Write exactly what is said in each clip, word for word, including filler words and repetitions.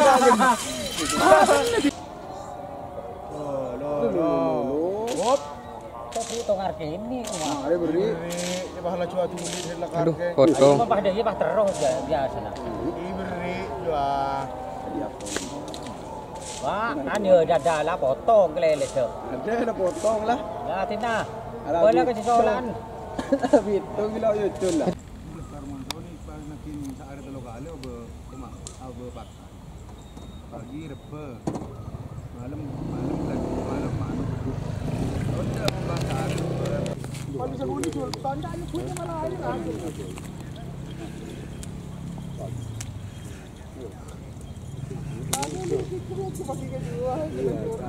Loh, loh, loh. Hop. Kok dihitung harga ini, Mas? Mari beri. Beri, ya, pahala jual dulu, saya lah. Aduh, harga. Potong. Cuma pas dia, pas terus, ya, biasa, nah. Ini beri, jual. Wah, kan ya, dada lah, potong kelele, tuh. Ada, ada potong lah. Ya, Tina. Alah, boleh ke betul. Sisolan. Betul, gila, ya, betul lah. Karmantoni, pas nanti sehari telu kali, apa, apa, apa, Pagi Rebbâ. Malem, malem Rabu, malem manok. Tonjhâ pembakaran. Kalau bisa bunyi, Jul. Tonjhâ ini bunyi malah aja kan. Tapi ini pikirnya cuma tiga dua, tiga dua.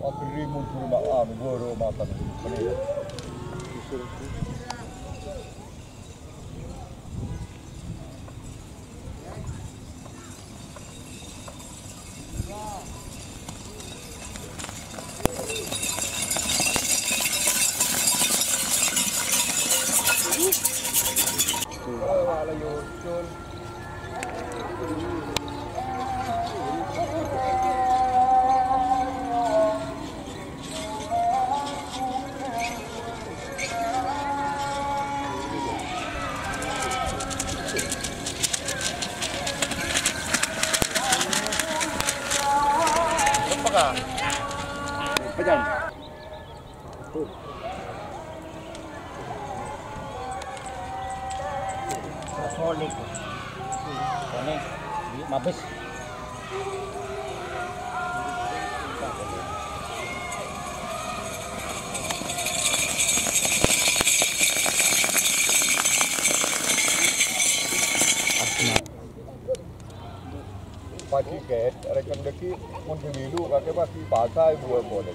Akhirnya mundur makan, boro makan. Berapa, Kak? Berapa jam? Terus molek. Kone, di mabes. Pagi ket, rèng dhâggi' mon dimilu kakè pagi pasai buwâ polè.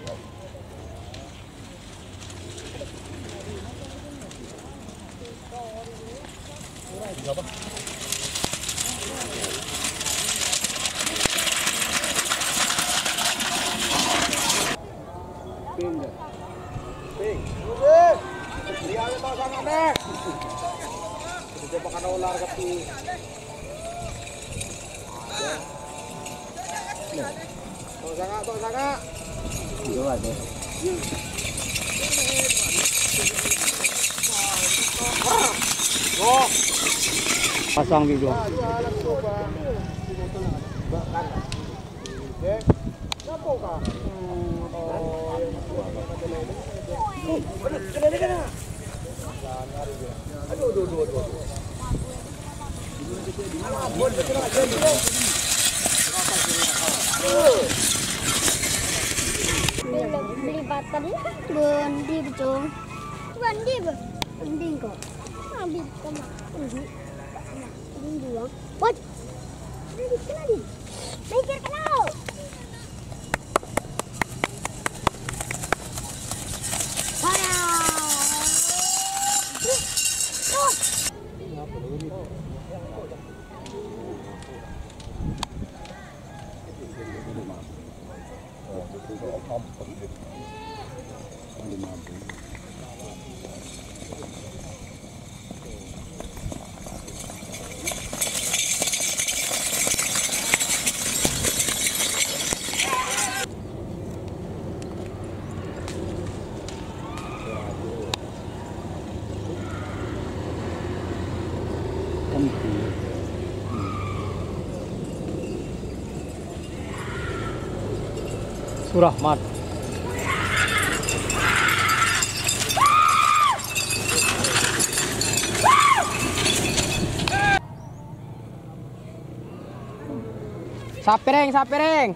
Ping. Ping. Liya ta' sangana. Coba kan ular ketu. Tok sanga', tok sanga'. Iya, Mas. Pasang video. Lipatan. Bondi, Bcong? Bondi, Bang? Bondi, kok. Ambil, kok, Mak? Bondi. Bondi, Bang. What? Bondi, kenal, Din? Mikir, kenal. Wah. Terus. Surahmat. Sapereng, sapereng.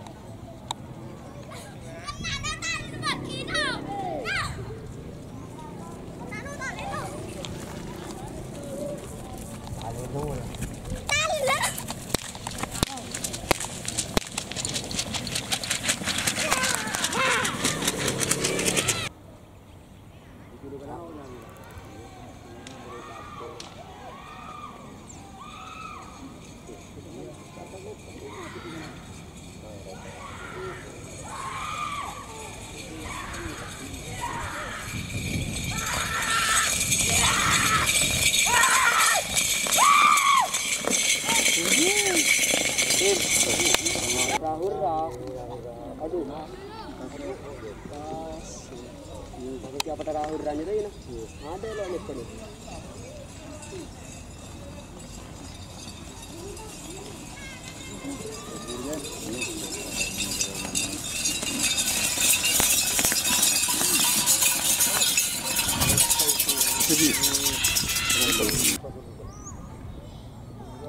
Hurra, hurra. Aduh. Pas. Pas siapa tara hurranya tadi, nah? Ada lo, nih, nih.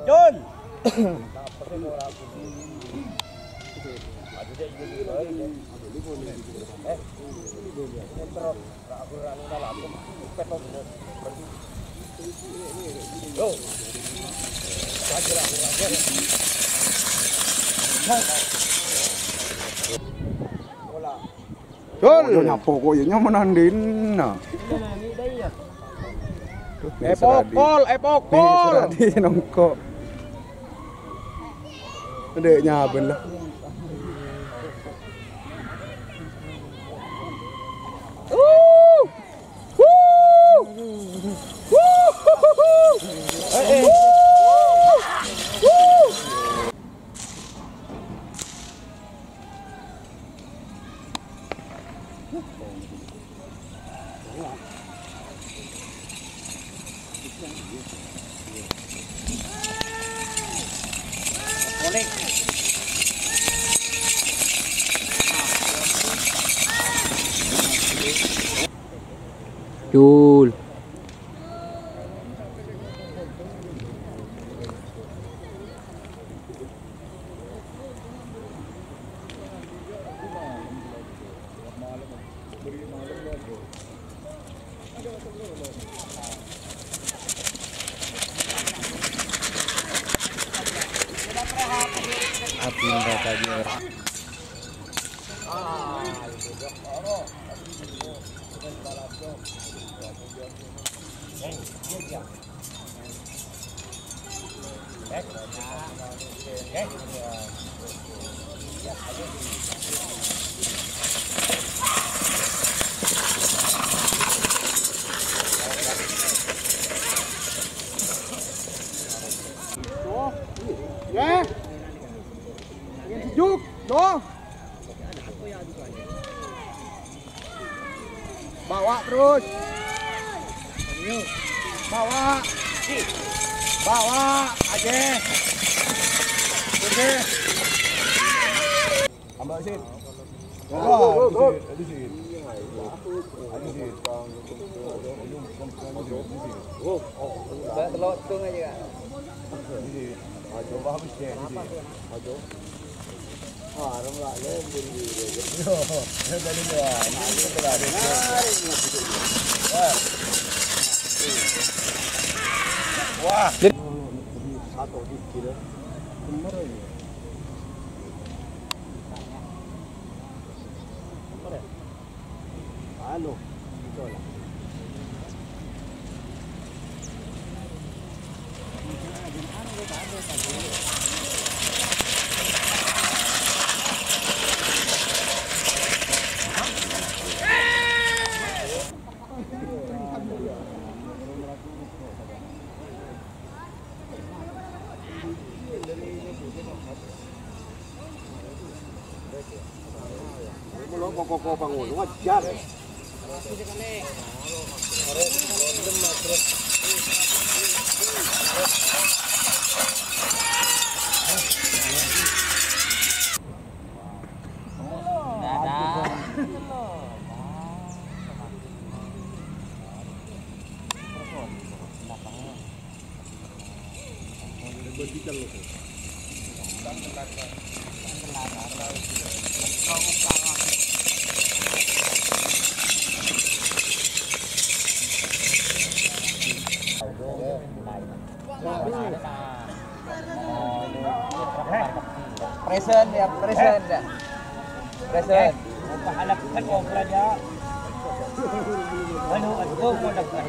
Jul! Jul! Yo nyapo kok, yo nyaman andina. Eh, pokol, eh, pokol. Nih, seradi nongko. Ndek nyaben lah. Jul. Adinda Kajur. Ya. Sejuk, dong. Bawa terus. Bawa. Bawa, Aceh. Oke. Tambah, Sid. Go, go, go, go. Ayo, Sid. Ayo, Sid. Ayo, Sid. Ayo, Sid. Ayo, Sid. Ayo, Sid. Wah. Anu, gitu lah. Mula koko-koko pangulu, wajar. Present ya, present ya. Present. Pahala kan obra ya. Anu, anu, mau dapat.